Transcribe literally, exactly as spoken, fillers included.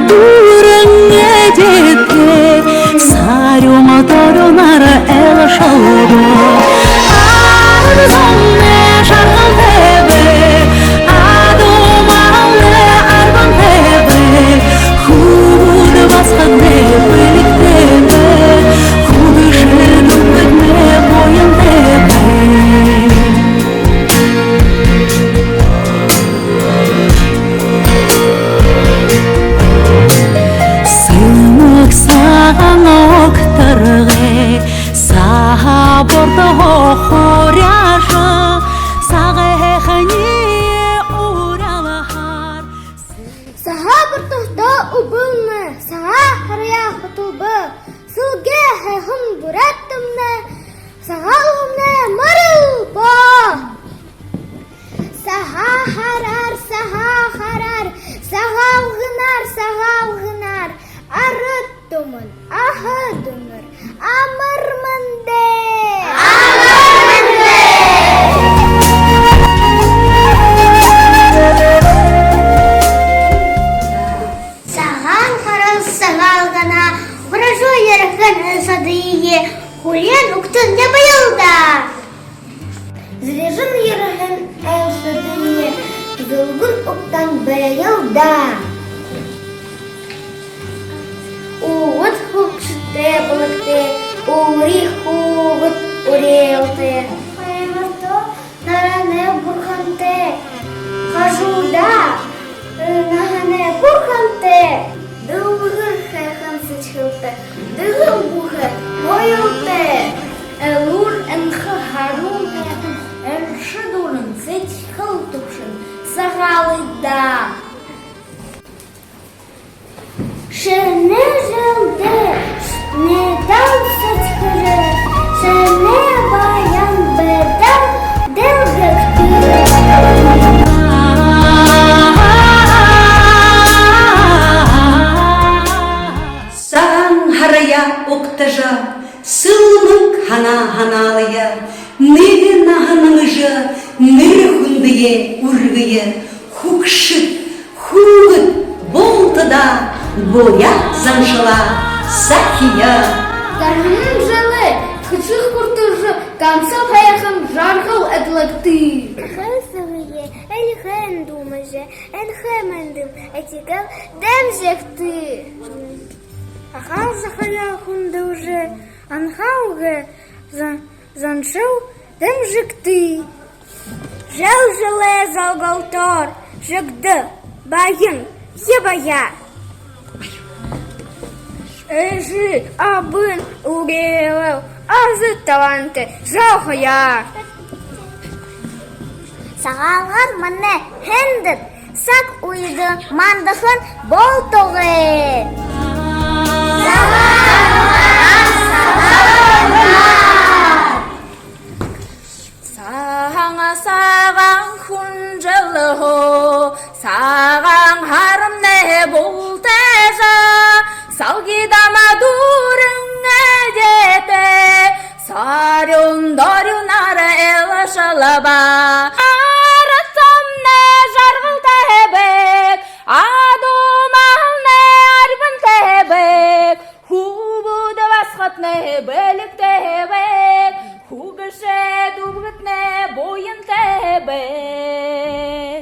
Дүүрэн эдеэтэй сарюун дорюунаар айлшалба. Арад зомнай жаргалтай бай, адуу малнай арбантай бай, хүбүүд басагаднай бэлигтэй бай, хүгшэд үбгэднай буянтай бай. Сэмэг сагаан угтаргай, сагаан бордо хуряажа, сагаан һайханиие уряалхаар. Сагаан бордоһоо үбэлнэ, сагаан һараяа хүтэлбэ, сэлгеэ һайхан буряад түмнай, Сагаалганмнай морилбо. Сагаан һараар, сагаан һараар, Сагаалганаар, Сагаалганаар, арад түмэн, аха дүүнэр, амар мэндэ! Амар мэндэ! Сагаан һараар, Сагаалганаар, хүржэ ерэһэн айлшадые хүлеэн угтан ябаял даа. Зэлижэн ерэһэн айлшадые зэлгэн угтан баял даа. Үбгэд хүгшэдтэй бэлигтэй, үри хүүгэд үреэлтэй. Хойморто наһанай бурхантай, хажуудаа, э, наһанай бурхантай. Дэлгэр һайхан сэдьхэлтэй, дэлгэр бүхы гоёлтой. Элүүр энхэ, һаруун һайхан, эншэ дуран, сэдьхэл түбшэн Сагаалган даа. Шэнэ жэлдээ шэнэ дал сэдьхэлээр, шэнэ баян байдал дэлгэгты. Сагаан һараяа угтажа, сэлмэг һанаа һанаалая, нэгэ наһа нэмэжэ, нэрэ хүндэеэ үргэе, хүгшэд, хүүгэд бултадаа буряад заншалаа сахия. Гараһан жэлээ хэшэг хүртэжэ, гансал һайхан жаргал эдлэгты. Хэл сагые эльгээн дэмжэжэ, энхэ мэндын этигэл дэмжэгты. Аха захаяа хүндэлжэ, анхаалга зан-, заншал дэмжэгты. Жэл жэлээ залгалтаар жэгдэ баян ябая. Эжы абын үреэл, аза талаантай золгоё. Сагаалган манай һайндэр, саг үедөө мандахан болтогой. Сагаан, сагаан хүн жэлһөө, Сагаан һарамнай бултажа, салгидамаа дүүрэн эдеэтэй сарюун дорюунаар айлшалба. Арад зомнай жаргалтай байг, адуу малнай арбантай байг, хүбүүд басагаднай бэлигтэй байг, хүгшэд үбгэднай буянтай байг.